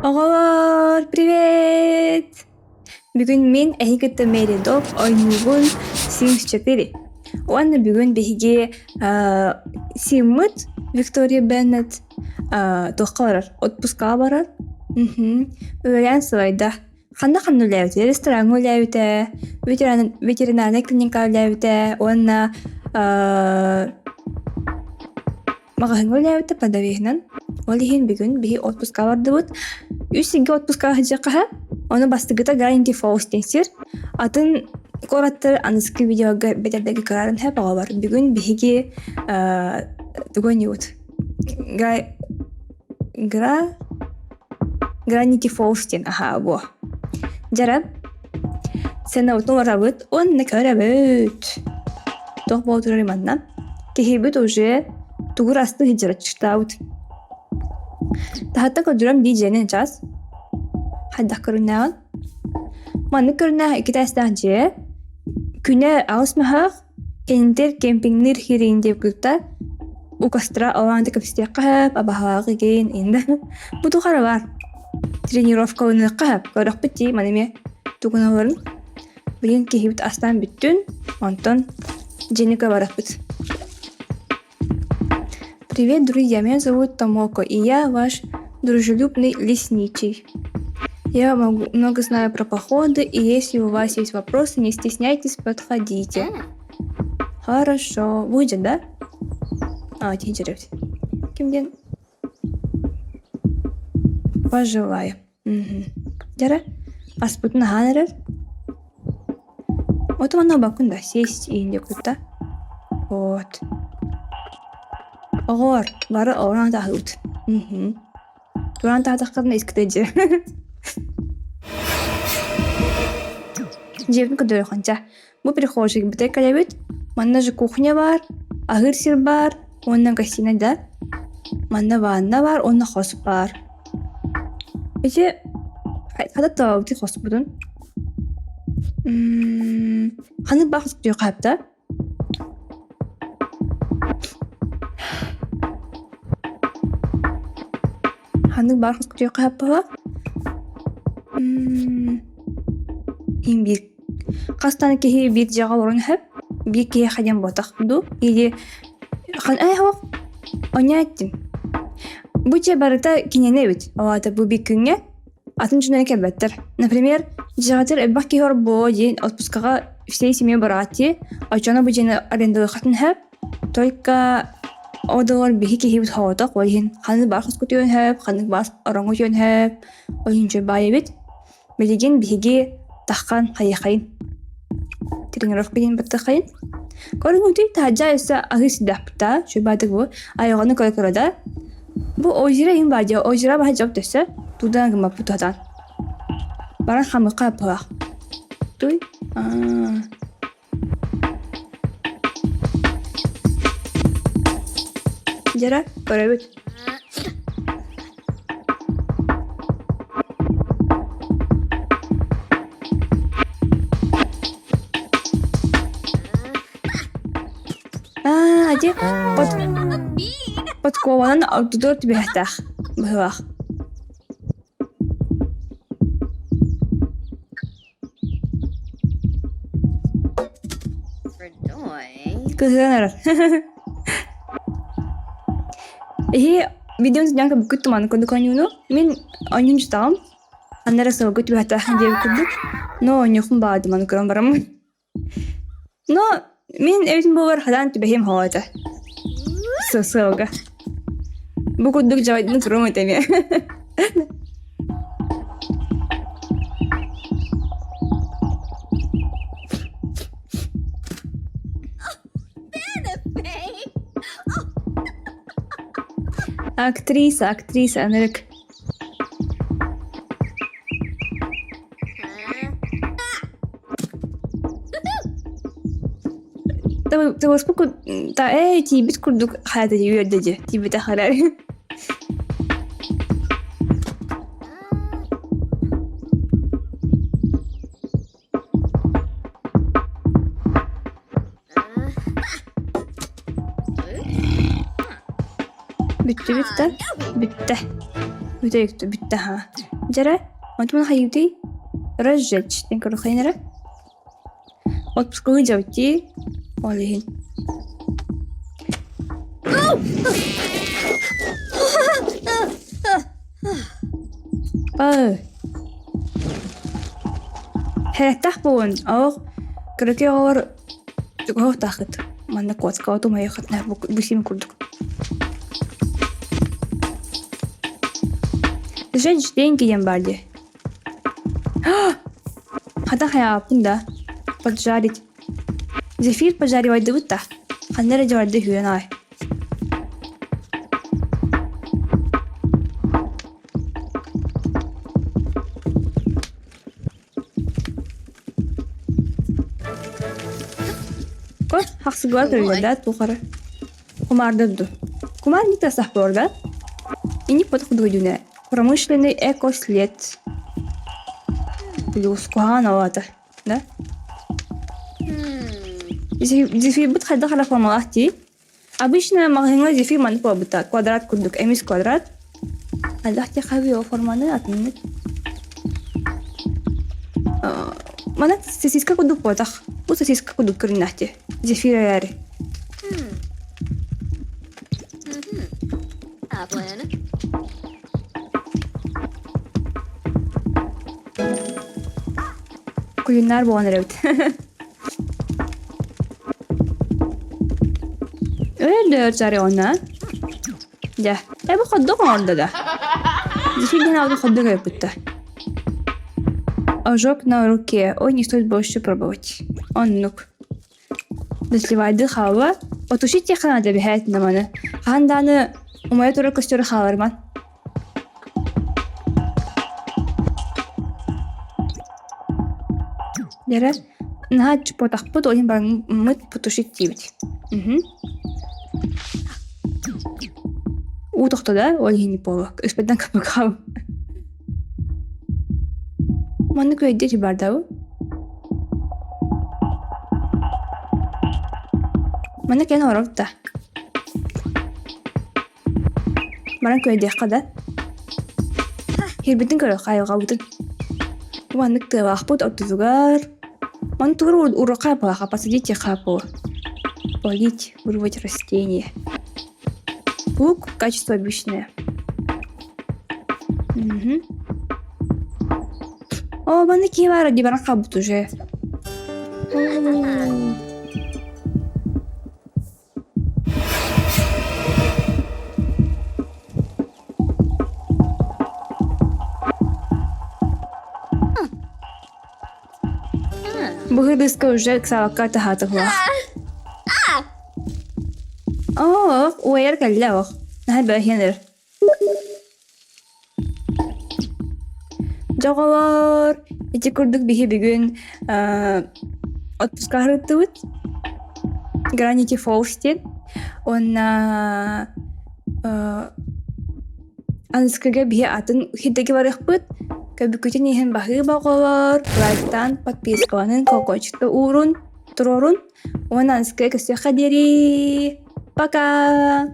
Оҕолоор, привет! Бүгүн мин эһиги кытта Мэри Dog ойнуубун Sims 4. Уонна бүгүн биһиги Симмыт Виктория Беннет туохха барар? Отпускаҕа барар. Үлэлээн сылайда. Ханна-ханна үлэлээбитэ? Рестораҥҥа үлэлээбитэ, ветеринарнай клиникаҕа үлэлээбитэ уонна Маҕаһыыҥҥа үлэлээбитэ продавеһынан. Ол иһин бүгүн биһи отпуска бардыбыт. Үс сиргэ отпускаҕа сылдьыахха Ону бастакыта Гранити Фоллс диэн сир. Атын куораттар аныгыскы видеога бэтэрдэргэ кыраарын сөп оҕолор. Бүгүн биһиги тугу оонньуубут? Гра... Гра... Гранити Фоллс диэн аһаа буо. Дьара сценабытын уларабыт уонна көрөбүт. Туох буола турарый манна? Киһибит уже тугу ырастыы сылдьар аччыктаабыт. Таһыттан көрдөрөм дии дьиэнин час. Хайдах көрүннэҕин? Маннык көрүннээх икки этээстээх дьиэ. Күнэ аҕыс маһаах, кэннитэр кемпиҥниир хириин диэбит кытта у костра олаанты кэпсэтиэххэ сөп, абаһалаах игин инда. Бу тухары баар. Тренировкаланыахха сөп. Көрөхпүт дии, маны эмиэ тугун олорун. Билигин киһибит астаан бүттүн, онтон дьиэни барахпыт. Привет, друзья, меня зовут Томоко, и я ваш дружелюбный лесничий. Я могу, много знаю про походы, и если у вас есть вопросы, не стесняйтесь, подходите. Хорошо. Будет, да? А, тиһин Ким Пожелаю. Дьэрэ, аспытын аһаан эрэр. Вот манна бакын да сесть иһин кытта. Вот. Оҕоор, бары оҕуран таһыыбыт. Туран таһатаххытына искитэ дьиэ. Дьиэбин көрдөрүөххүн Бу прихожай бүтэ кэлэбит. Манна же кухня баар, аһыыр сир баар уонна гостиная да. Манна ванна баар уонна хос баар. Ити хата тообути хоспутун. Ханнык баар хос хаапта? Ханнык баар хос хааппаҕа? Иин биир Хас даҕаны киһи биир дьиэҕэ олорон сөп, биир киһиэхэ диэн буотах дуу или хан ээ оонньоо эттим. Бу дьиэ барыта киниэнэ эбит, ол аата бу биир күҥҥэ атын дьоннор кэлбэттэр. Например, дьиэҕитигэр элбэх киһи олорбуо диэн отпускаҕа всей семьей бараҕыт дии, оччоҕуна бу дьиэни арендалыаххытын сөп, только ол биһи киһибит соҕотох, ол иһин ханнык баар хоско түһүөн сөп, ханнык баар ороҥҥо түһүөн сөп, ол иһин үчүгэй баай эбит. Билигин биһиги таххан хайыахайын тренировка диэн баттахайын. Көрүҥүтүй таһырдьа өссө аһыы сылдьахпыта чуйбаатык бу айылҕаны көрө-көрө да бу озеро иһин баар дьэ озеро баһа дьоп төссө туудан гыммаппыт туһатан баран хамыхха аппалаах туй аа Дьара көрөбүт Аа, ити под подкованан ортотугар түбэһиэхтээх быһыылаах. Кыһыан эрэр. Эһи видеон сыдьаан көрбүккүт туманы курдук оонньууну. Мин оонньуун дьутаҕым. Анна эрэ сылгы түбэһэтэ диэбит курдук. Но оонньуохпун баҕардым аны көрөн бараммын. Но мин эбитин буолар хатаан түбэһиэм хоҕо этэ. Сылга. Бу курдук дьабайдын туруом этэ эмиэ. Актриса, актриса, ынырык. Табыспыт та ээ тиийбит курдук хайата дии үөрдэ дии тиийбэтэх эрээри. Бүттүбүт да? Бүттэ. Бүтэ бүттэ ха. Дьэрэ, онтон хайыытый? Разжечь диэн көрүөххэйин эрэ. Отпускалыы дьабыт дии. Ол иһин. Ой. Хэрэхтээх буолун, оох кыракый оҕолор чугаһыахтааххыт. Манна куоска тумайыаххытына бу сим курдук. Сжечь деньги диэн баар дии. Хата хайааппын да. Поджарить. Зефир пожаривайдыбыт да. Ханна эрэ дьабарды үһүөн аай. Көр, хахсыгыла көрүллэрдэ тухары. Кумаардыр ду. Кумаар не тасах борда. Ини подходуйдуне. Промышленный экослед. Плюс куһаҕан алата. Да? Зефирбит хайдах эрэ формалаах дии. Обычно маҕаһыыҥҥа зефир маннык буолбута. Квадрат курдук, эмис квадрат. Хайдах диэххэ ол форманы атыннык. Мана сосиска курдук буотах. Бу сосиска курдук көрүннэхти. Зефир эрээри. Кулинар буолан эрэбит. Өлөр Зарена. Дьэ, эбэ ходдук оҥордо да. Действительно алды ходдук эппитте. Ожог на руке. Ой, не стоит больше пробовать. Оннук. Дослевайды хаала. Потушить тихо надо бэһээт наманы. Хаһан дааны умайа турар көстөрү хааларман. Дьэрэ, наһаа чуппатахпыт, ол иһин бараммыт потушить диибит. Мгм. Уу тохто да, ол иһин не буолуо. Испэттэн капыкаабым. Маннык өйдө бардабы. Маннык кэлэн олоробут да. Баран күөйдүөххэ да. Киирбитин көрүөххэ айылҕабытын. Маннык тыалаахпыт ортотугар. Маны тугу уруокка баха посадите хапу. Полить, вырвать растение. Лук качество обычное. Угу. О, манна киһи баара дии баран хаалбыт уже. Быһыдыска уже ыксаабакка таһаатыллаах. Оо, уойар кэллэ ох. Наһаа бэһиэн өр. Дьоҕолоор, ити курдук биһи бүгүн отпуска аһарыттыбыт. Granity Falls диэн. Уонна аныскыга биһи атын хирдэги барыахпыт. Көбүкүтүн иһин баһыыба оҕолор, лайктаан, подпискаланын, колокольчикта уурун, туруорун. Уонна аныскыга көрсүөххэ диэри. Пока!